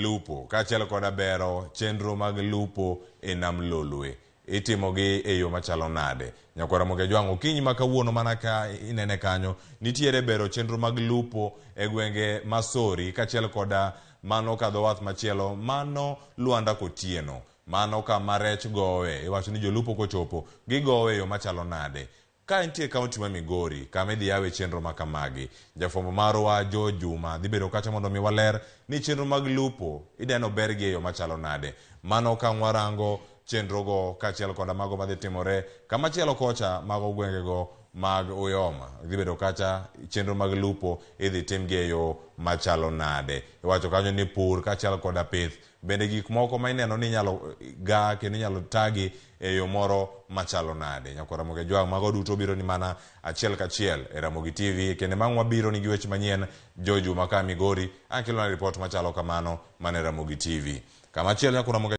lupo kaachiel koda bero chenro mag lupo e nam Lolwe. Itimogi e yo machalo nade? Nyakwar Ramogi Ajwang', okinyi ma kawuono mana ka inene kanyo, nitiere bero chenro mag lupo e gwenge ma Sori kaachiel koda mano ka dho wath machielo mano Luanda Kotieno. Mano kama rech gowe. Iwacho ni jolupo kochopo, gigowe e yo machalo nade? Ka entie kaunti ma Migori, kama idhi yawe chenro ma kamagi. Jafwambo marwa Joe Juma dhi bedo kacha mondo mi waler ni chenro mag lupo ineno bergi e yo machalo nade. Mano ka warango chenrogo kaachiel koda mago madhi timore kamachielo kocha mago gwengego mag Uyoma. Dhi bedo kacha chenro mag lupo idhi timgi e yo machalo nade. Iwacho kanyo ni pur kaachiel koda pith bende gik moko ma ineno ni inyalo ga kendo inyalo tagi e yo moro machalo nade. Nyakwar Ramogi Ajwang' mago duto biro ni mana achiel kachiel e Ramogi TV kendo mang' wabiro ni gi weche manyien Joe Juma ka Migori ang' kelona ripot machalo kamano mana e Ramogi TV. Kama chielo Nyakwar Ramogi.